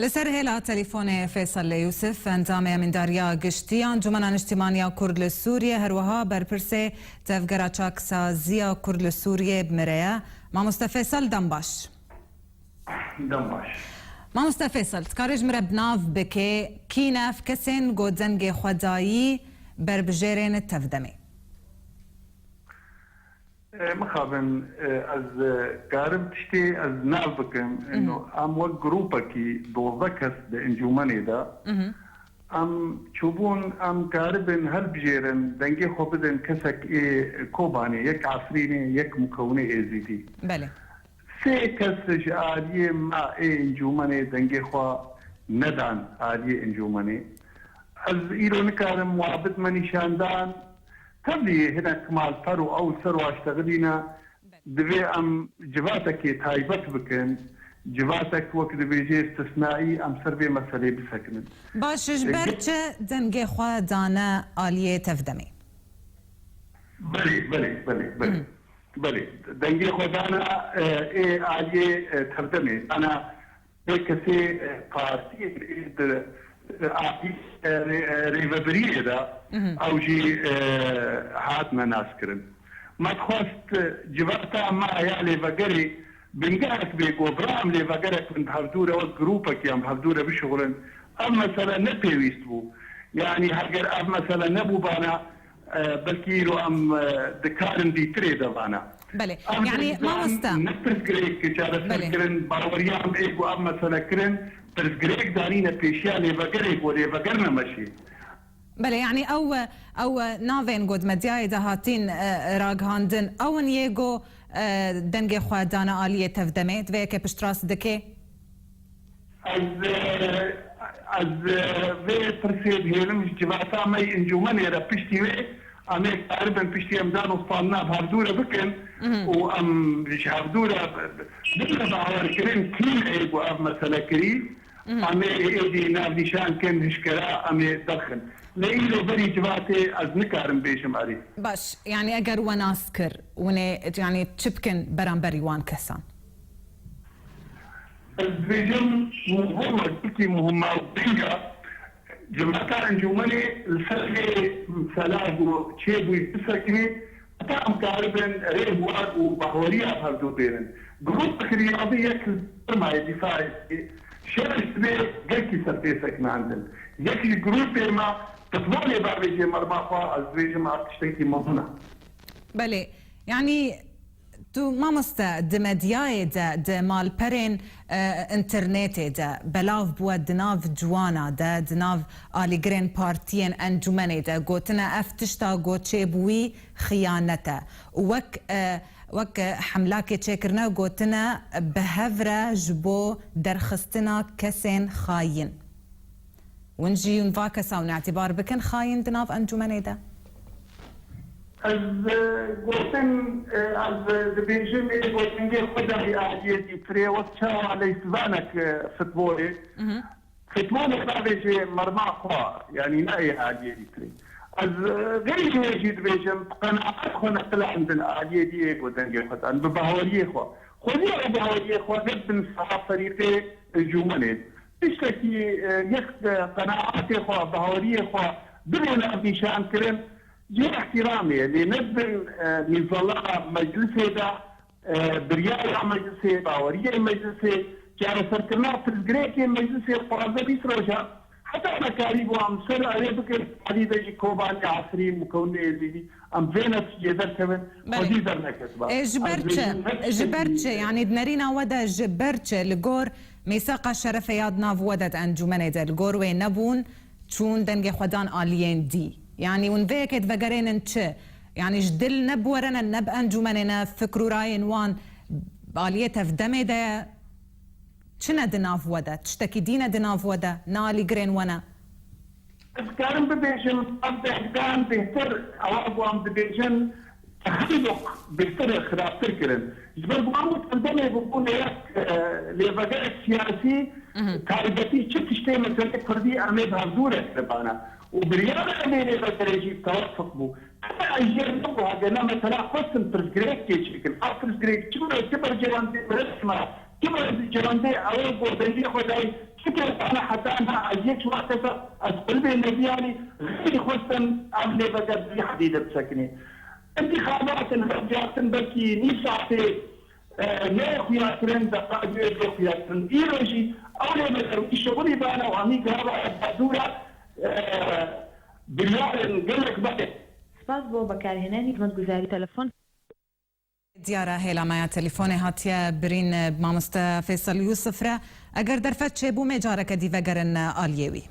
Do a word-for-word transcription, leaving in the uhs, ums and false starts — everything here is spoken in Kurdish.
Li ser hêla telefonê Fêsal Lê Yûsif, endamê Emîndariya Giştî ya Encûmena Niştîmaniya Kurd li Sûriyê, her wiha berpirsê Tevgera Çaksaziya Kurd li Sûriyê bi me re ye. Mamoste Fêsal, dem baş. Dem baş. Mamoste Fêsal, dikarî ji min re bi nav bikê, kî ne ev kesên ku dengê xwe dayî berbijêrên Tevdemê? E, mixabin, e, ez, e, karim tiştê ez nav bikim. Ino, em wek grûpekî dozdeh kes di encûmenê de, em çûbûn, em karibin hilbijêrin, dengê xwe bidin kesek ê Kobanê, yek Efrînê, yek Mûkewnê Êzîdî. Belê. Sê kes ji aliyê me ê encûmenê dengê xwe nedan aliyê encûmenê. Ez îro nikarim wa bidme nîşandan. Tevlî hinek malper û ew li ser wa ştexilîne. Divê em civatekê taybet bikin. Civatek wek dibêjê istisnaî em ser vê meselê bisekinin. Baş, ji ber çi dengê xwe dane aliyê Tevdemê? Belê, belê, belê, belê. Belê, dengê xwe dana, e, ê aliyê, e, Tevdemê. Ana vê kesê, e, partiyê, e, di, e, alî, e, rê-, e, rêvebiriyê de ew jî, e, hatine naskirin. Me dixwest, e, civata me ya lêvegerê bingehek bê ku bira em lêvegerek bin bi hevdû re wek grûpekî em bi hevdû re bişuxulin. Ev mesele ne pêwîst bû. Yanî heger ev mesele nebûbana, e, belkî îro em, e, di karindîtirê de vana. Belê. Yanî, mamoste, ne pirsgirêk çareserkirin, baweriya em ê ku ev mesele kirin, pirsgirêk danîne pêşiya lêvegerê ku lêveger nemeşî. Belê, yanî ew, ew navên ku di medyayê de hatîn, e, ragihandin, ew in yê ku, e, dengê xwe dane aliyê Tevdemê, divê yekê piştrast dikê? Ez, e, ez, e, vê pirsê dihêlim ji civata me yê encûmenê re, piştî wê em ê karibin piştî em dan û standina bi hevdû re bikin û em ji hevdû re bi, bi, bibine bawerkirin kî me ê ku ev mesele kirî, em ê êdî navnîşan kin, hişkera em ê derxin. Lê îro berî civatê ez nikarim bêjim erê. Baş, yanî eger we nas kir, hûn ê, yanî çi bikin beramberî wan kesan? Ez dibêjim, muhim e, gelkî muhim e û girîng e. Cimeta encûmenê li ser vê mesela ku çêbûyî bisekinê, heta em karibin rêhwar û bahweriya bi hevdû bêrin. Grûpek riyadî yek li sermayê dîfaê şer ji divê gelkî ser pê sekinandin. Yek ji grûpê me, Fitbolê bavêjê merma xwe, ez dibêjim ev tiştekî mezin e. Belê, yanî Tu mamoste di medyayê de, di malperên, e, înternetê de belav bûye di nav ciwana de, di nav alîgirên partiyên encûmenê de gotine ev tişta ku çêbûyî xiyanet e. Û wek, e, wek hemlakê çêkirine gotine bi hev re ji bo derxistina kesên xayîn. Hûn jî hûn va kesa hûn îtîbar bikin xayîn di nav encûmenê de? Ez, e, gotin, e, ez, e, dibêjim, ê gotengê xwe dayî aliyê dîtirê, wek çawa leysivanek, e, futbolê. Futbolê bavêjê merma xwe, yanî ne ê aliyê dîtirê. Ez, e, xeyrî wê jî dibêjim, bi qenaet xwe neqilandin aliyê dî ê gotengê xwe dan, bi baweriyê xwe. Xwedî ew baweriyê xwe nebin saha ferîqê encûmenê. Tiştekî, e, yek, e, qenaatê xwe, baweriyê xwe bibê navnîşankirin, cihê îhtîramê ye. Lê ne bin, e, mîzela meclisê de, e, biryara meclisê, baweriyê meclisê, çareserkirina pirsgirêkê meclisê dixwaze bîst roja. Heta me karîbû em ser erê bikin, alî de jî Kobanê, Efrîn, Mûkewnê Êzîdî, em vê netîcê derkevin, Belê. Xwedî derneketiba. Ê, ji ber çi? Ji ber çi? Yanî di nerîna we de ji ber çi? Li gor Mîsaqa şerefê ya di nav we de di encûmenê de li gor wê nebûn, çûn dengê xwe dan aliyên dî. Yanî hûn vê yekê divegerênin çi? Yanî ji dil ne bi we re ne, ne bi encûmenê ne, fikr û rayên wan aliyê tevdemê de ye. Çi ne di nav we de? Tiştekî dî ne di nav we de? Ne alîgirên we ne? Ez karim bibêjim, ev dengdan bêhtir, ewa ku em dibêjin, texelluq bêhtir e, xirabtir kirin. Ji ber ku em û tevdemê bûbûne yek, e, lêvegerek siyasî, Mhm. taybetî çi tiştê meselê kurdî em ê bi hevdû re kiribana. Û biryara em ê lêvegerê jî tewefiq bû. Ev jêr nebû, hege ne mesela xwestin pirsgirêk kê çêkin. Ev pirsgirêk çi, çi bercewendê miletê me Kima ez cewendê ew bo bendî xwe dayî, çike ana heta niha ez yek ji wan kesa ez qulbê nebiyanî, xeylî xwestim ev lêveger bi vî hedî de bisekinê. Întîxabatin hevdiyatin belkî nîv saetê, e, neyê xuyakirin, deqa duyê bê xuyakirin. Îro jî ew lêveger wî şixulî bana û hemî gava ez dûra, e, biryarên gelek bike. Spas bo bekarhênanî xizmetguzarî telefon. Diyar e, hêla me ya telefonê hatiye birîn, e, mamoste Feysel Yusuf re. Eger derfet çêbû, me careke dî vegerin, e, aliyê wî.